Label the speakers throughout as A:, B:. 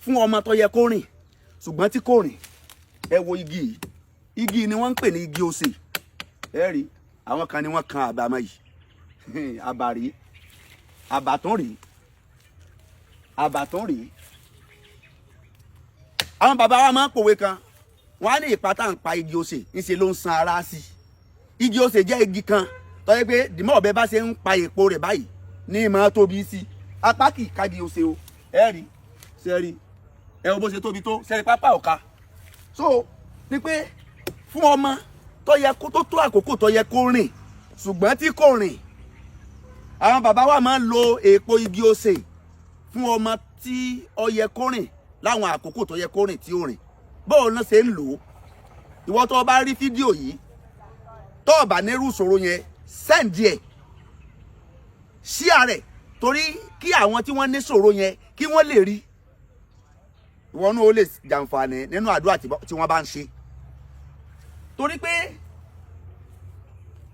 A: Fún ọmọ tó yẹ kó rìn ṣùgbọ́n tí kò rìn, ẹ wo igi yìí. Igi ni wọ́n ń pè ní igi osè. Ẹ rí àwọn kan ni wọ́n kan àbàmọ́ yìí. Àbàrí, àbàtún rí, àbàtún rí. Àwọn bàbá wa máa ń pòwe kan, wọ́n á ní ìpátá ń pa igi osè, ńṣe ló ń san ara sí. Igi osè jẹ́ igi kan tó yẹ pé dìmọ́ ọ̀bẹ bá ṣe ń pa èpo rẹ̀ báyìí ní ìmọ̀ tóbi sí. Apá kì í kági osè o. Ẹ rí, ṣe rí, ẹ wo bó ṣe tóbi tó, ṣe rí pápá ọ̀ka. So ni pé fún ọmọ tó yẹ kó tó tó àkókò tó yẹ kó rìn ṣùgbọ́n tí kò rìn, àwọn bàbá wa máa ń lo èpo igi osè fún ọmọ tí ó yẹ kó rìn láwọn àkókò tó yẹ kó rìn tí ó rìn. Bóun náà ṣe ń lò ó, ìwọ tó o bá rí fídíò yìí, tó o bá nírú ìṣòro yẹn, send ẹ̀, share rẹ̀, torí kí àwọn tí wọ́n ní ṣòro yẹn kí wọ́n lè rí. Ìwọ náà ó lè jàǹfààní nínú àdúrà tí wọ́n bá ń ṣe, torí pé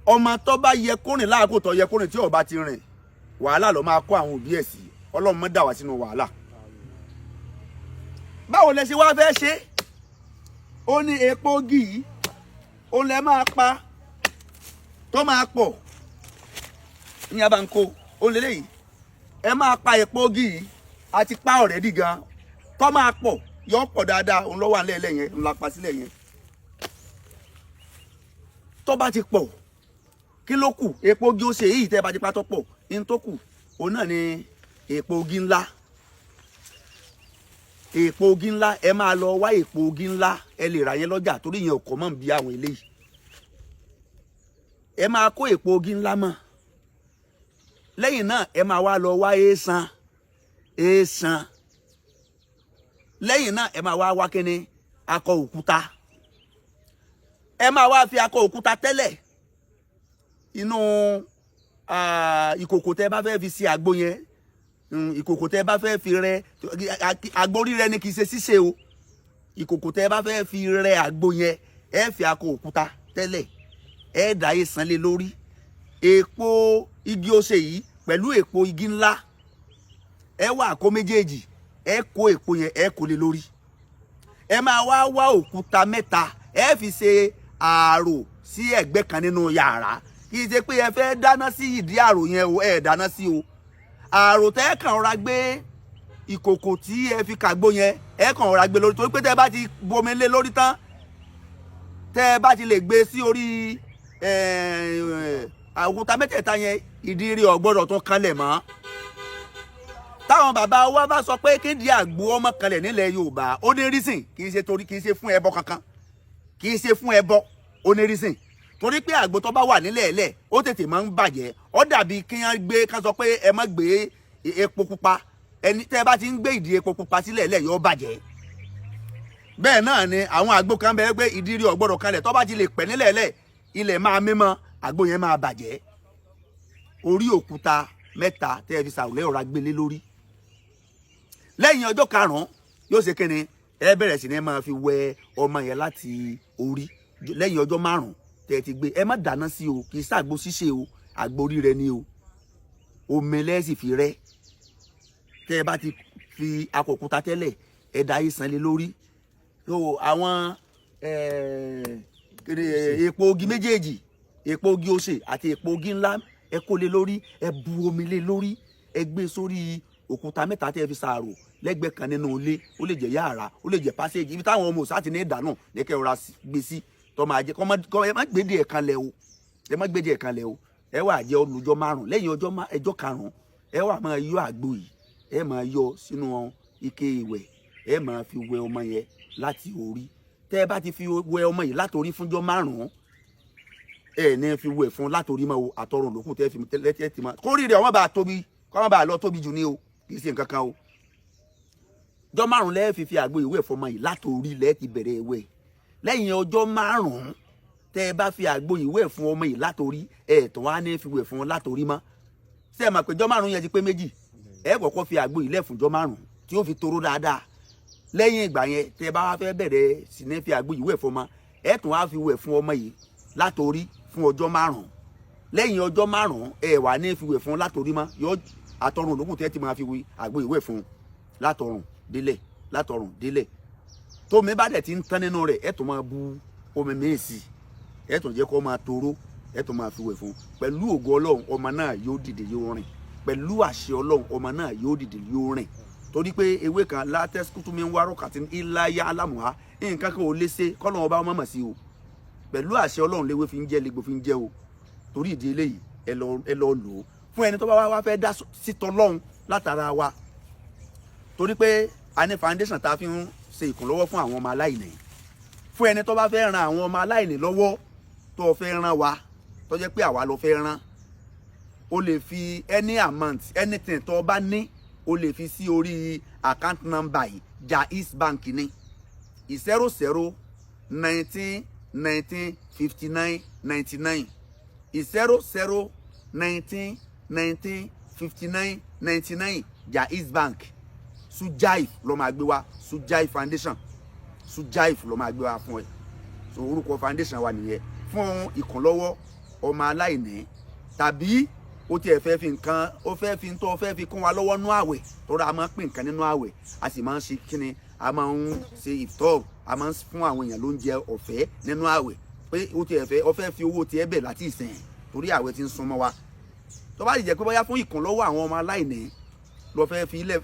A: ọmọ tó bá yẹ kó rìn láàkó tó yẹ kó rìn tí ó bá ti rìn, wàhálà ló máa kó àwọn òbí ẹ̀ sí. Ọlọ́run má dà wá sínú wàhálà. Báwo lẹ ṣe wá fẹ́ ṣe? Ó ní epo igi yìí, ó lẹ máa pa tó máa pọ̀ ní abanko. Ó lélẹ́yìí, ẹ máa pa epo igi yìí, a ti pa already gan, tó máa pọ̀, yọ pọ̀ dáadáa. Òun ló wà nílẹ̀ yẹn, òun la pa sílẹ̀ yẹn. Tó bá ti pọ̀, kí ló kù? Epo igi ó ṣe èyí tẹ́ bá ti pa tó pọ̀ ní tó kù, òun náà ni epo igi ńlá. Èpo igi ńlá, ẹ máa lọ wá èpo igi ńlá. Ẹ lè rà yẹn lọ́jà, torí yẹn ò kọ́ mọ́ bí àwọn eléyìí. Ẹ máa kó èpo igi ńlá mọ́. Lẹ́yìn náà, ẹ máa wá lọ wá èèsàn, èèsàn. Lẹ́yìn náà, ẹ máa wá wá kíni? Akọ òkúta. Ẹ máa wá fi akọ òkúta tẹ́lẹ̀ inú ìkòkò tẹ́ bá fẹ́ fi ṣe àgbo yẹn. Ìkòkò tẹ́ bá fẹ́ fi rẹ àgbo rírẹ ni, kì í ṣe ṣíṣe o. Ìkòkò tẹ́ bá fẹ́ fi rẹ àgbo yẹn, ẹ fi akọ òkúta tẹ́lẹ̀, ẹ dà èèsàn lé lórí, èpo igi osè yìí pẹ̀lú èpo igi ńlá. Ẹ wá kó méjèèjì, ẹ kó èpo yẹn, ẹ kó lé lórí. Ẹ máa wá wá òkúta mẹ́ta, ẹ fi ṣe ààrò sí ẹ̀gbẹ́ kan nínú yàrá. Kì í ṣe pé ẹ fẹ́ dáná sí ìdí ààrò yẹn o, ẹ dáná sí o. Ààrò tẹ́ kàn rọra gbé ìkòkò tí ẹ fi kàgbó yẹn, ẹ kàn rọra gbé lórí, torí pé tẹ́ bá ti bomi lé lórí tán, tẹ́ bá ti lè gbé sí orí òkúta mẹ́tẹ̀ẹ̀ta yẹn, ìdí rí ò gbọ́dọ̀ tún kanlẹ̀ mọ́. Táwọn bàbá wa bá sọ pé kéde àgbo ọmọ kanlẹ̀ nílẹ̀ Yorùbá, ó ní reason. Kì í ṣe torí, kì í ṣe fún ẹbọ kankan, kì í ṣe fún ẹbọ, ó ní reason. Torí pé àgbo tó bá wà nílẹ̀ ẹ̀lẹ̀, ó tètè máa ń bàjẹ́. Ó dàbí kí wọ́n gbé, ká sọ pé ẹ má gbé epo pupa. Ẹni tẹ́ ẹ bá ti ń gbé ìdí epo pupa sílẹ̀ ẹ̀lẹ̀, yóò bàjẹ́. Bẹ́ẹ̀ náà ni àwọn àgbo kan bẹ́ẹ̀ pé ìdí rí ò gbọ́dọ̀ kanlẹ̀. Tó bá ti lè pẹ́ nílẹ̀ ẹ̀lẹ̀, ilẹ̀ máa mímọ́, àgbo yẹn máa bàjẹ́. Orí òkúta mẹ́ta tẹ́ ẹ fi sàrùlẹ̀ ọ̀rá gbélé lórí, lẹ́yìn ọjọ́ karùn-ún, yóò ṣe kíni? Ẹ bẹ̀rẹ̀ sí ní máa fi wẹ ọmọ yẹn láti orí. Lẹ́yìn ọjọ́ márùn-ún tẹ́ ẹ ti gbé, ẹ má dáná sí o, kì í ṣàgbo ṣíṣe o, àgbo rírẹ ni o. Omi lẹ́sì fi rẹ́. Tẹ́ ẹ bá ti fi akọ̀kúta tẹ́lẹ̀, ẹ da ìsàn lé lórí. So àwọn epo igi méjèèjì, epo igi osè àti epo igi ńlá, ẹ kó lé lórí, ẹ bu omi lé lórí, ẹ gbé sórí òkúta mẹ́ta tẹ́ ẹ fi sàrò lẹ́gbẹ̀ẹ́ kan nínú ilé. Ó lè jẹ́ yàrá, ó lè jẹ́ passage, ibi táwọn ọmọ òsá ti ní ìdáná ní kẹ́ ẹ rọra gbé sí tó máa jẹ́ kọ́. Ẹ má gbé díẹ̀ kan lẹ̀ o, ẹ má gbé díẹ̀ kan lẹ̀ o. Ẹ wà jẹ́ olùjọ́ márùn. Lẹ́yìn ọjọ́ karùn-ún, ẹ wà máa yọ àgbo yìí, ẹ máa yọ sínú ike ìwẹ̀, ẹ máa fi wẹ ọmọ yẹn láti orí. Tẹ́ ẹ bá ti fi wẹ ọmọ yìí láti orí fúnjọ́ márùn-ún, ẹ ní fi wẹ̀ fún látòrí mọ́ o, àtọrùn lókù tẹ́ fi tẹ́ ti mọ́. Kórìí rẹ̀ ọmọ bá tóbi, kọ́ ọmọ bá lọ tóbi jù ní o, kì í ṣe nǹkan kan o. Ọjọ́ márùn lẹ́ẹ̀ fi àgbo ìwẹ̀ fọmọ yìí látòrí lẹ́ẹ̀ ti bẹ̀rẹ̀ ìwẹ̀. Lẹ́yìn ọjọ́ márùn tẹ́ ẹ bá fi àgbo ìwẹ̀ fún ọmọ yìí látòrí, ẹ tó wá ní fi wẹ̀ fún látòrí mọ́. Ṣé ẹ mọ̀ pé ọjọ́ márùn yẹn ti pé méjì? Ẹ kọ́kọ́ fi àgbo yìí lẹ̀ fún ọjọ́ márùn tí ó fi toró dáadáa. Lẹ́yìn ìgbà yẹn, tẹ́ ẹ bá wá fẹ́ bẹ̀rẹ̀ sí ní fi àgbo ìwẹ̀ fún ọmọ, ẹ tún wá fi wẹ̀ fún ọmọ yìí látòrí fún ọjọ́ márùn. Lẹ́yìn ọjọ́ márùn, ẹ wà ní fi wẹ̀ fún látòrí mọ́, yọ àtọrùn lókùn tẹ́ ti máa fi wí àgbo ìwẹ̀ fún látọrùn délẹ̀. Látọrùn délẹ̀, tómi bá dẹ̀ ti ń tán nínú rẹ̀, ẹ tún máa bu omi míì sí, ẹ tún jẹ́ kó máa toró, ẹ tún máa fi wẹ̀ fún. Pẹ̀lú ògo Ọlọ́run, ọmọ náà yóò dìde, yóò rìn. Pẹ̀lú àṣẹ Ọlọ́run, ọmọ náà yóò dìde, yóò rìn, torí pé ewé kan látẹ́síkútù mi ń wá rọ́kàtí ìláyà alámùhá, nǹkan kan ò lè ṣe kọ́lọ́run ọba ọmọ mọ̀ sí o. Pẹ̀lú àṣẹ Ọlọ́run, léwé fi ń jẹ́, légbò fi ń jẹ́ o. Torí ìdí eléyìí, ẹ lọ lò ó. Fún ẹni tó bá wá fẹ́ dá sí tọlọ́run látara wa, torí pé a ní foundation tá a fi ń ṣe ìkúnlọ́wọ́ fún àwọn ọmọ aláìní. Fún ẹni tó bá fẹ́ ran àwọn ọmọ aláìní lọ́wọ́, tó o fẹ́ ràn wa, tó jẹ́ pé àwa ló fẹ́ ràn, o lè fi any amount, anything tó o bá ní, o lè fi sí orí account number yìí. Jaiz Bank ní 0019195999, 0019195999, Jaiz Bank. Sujaif ló máa gbé wá, Sujaif Foundation, Sujaif ló máa gbé wá fún ẹ. So orúkọ foundation wa nìyẹn, fún ìkànlọ́wọ́ ọmọ aláìní, tàbí ó tiẹ̀ fẹ́ fi nǹkan, ó fẹ́ fi tó fẹ́ fi kún wa lọ́wọ́ nú àwẹ̀, torí a máa ń pín nǹkan nínú àwẹ̀, a sì máa ń ṣe kíni, a máa ń ṣe ìtọ́, a máa ń fún àwọn èèyàn lóúnjẹ ọ̀fẹ́ nínú àwẹ̀, pé ó tiẹ̀ fẹ́, ó fẹ́ fi owó tiẹ̀ bẹ̀ láti ìsìn, torí àwẹ̀ ti ń súnmọ́ wa. Tó bá sì jẹ́ pé bóyá fún ìkànlọ́wọ́ àwọn ọmọ aláìní lọ fẹ́ fi ilẹ̀,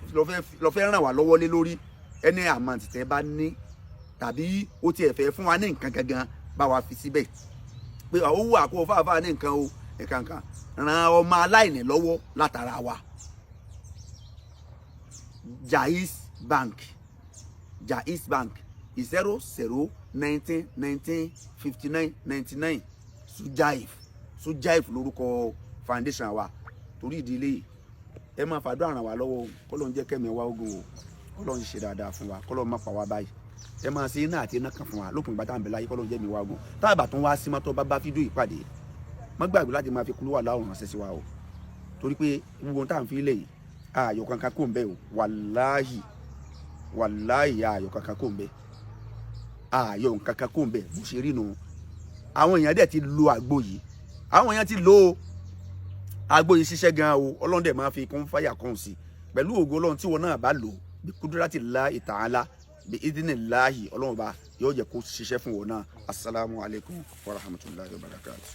A: lọ fẹ́ ràn wá lọ́wọ́ lé lórí, ẹni amount tẹ́ bá ní, tàbí ó tiẹ̀ fẹ́ fún wa ní nǹkan gangan, bá wa fi síbẹ̀ pé ó wù àkó fáfáà ní nǹkan o, nǹkan kan ran ọmọ aláìní lọ́wọ́ látara wa. Jaiz Bank, Jaiz Bank, 0019195999, Sujaif, Sujaif lórúkọ foundation wa. Torí ìdílé yìí, ẹ máa fàdúrà ràn wá lọ́wọ́ o, kọ́lọ́n jẹ́ kẹ́mi wá ogun o, kọ́lọ́n ṣe dáadáa fún wa, kọ́lọ́n má pa wá báyìí. Ẹ máa ṣe iná àti iná kan fún wa lópin ìgbà tá à ń bẹ láyé, kọ́lọ́n jẹ́ mi wá ogun. Tá a bá tún wá sí mọ́tò bá bá fídíò ìpàdé, má gbàgbé láti máa fi kúlú wà láwòrán ránṣẹ́ sí wa o, torí pé gbogbo tá à ń fi lẹ̀ yìí, ààyò kankan kò ń bẹ o. Wàláhì, wàláhì, ààyò kankan kò ń bẹ, ààyò kankan kò ń bẹ. Bó ṣe rí nu, àwọn èèyàn dẹ̀ ti lo àgbo yìí, àwọn èèyàn ti lo àgbo yìí, ṣiṣẹ́ gan o. Ọlọ́run dẹ̀ máa fi kún fáyà kún sí. Pẹ̀lú ògo Ọlọ́run, tí wọn náà bá lò, bí kúdúrátì lá ìtàhálà, bí ìdínì láàyè, Ọlọ́run bá yóò jẹ́ kó ṣiṣẹ́ fún wọn náà. Asalaamualeykum wa rahmatulahi wa barakatuh.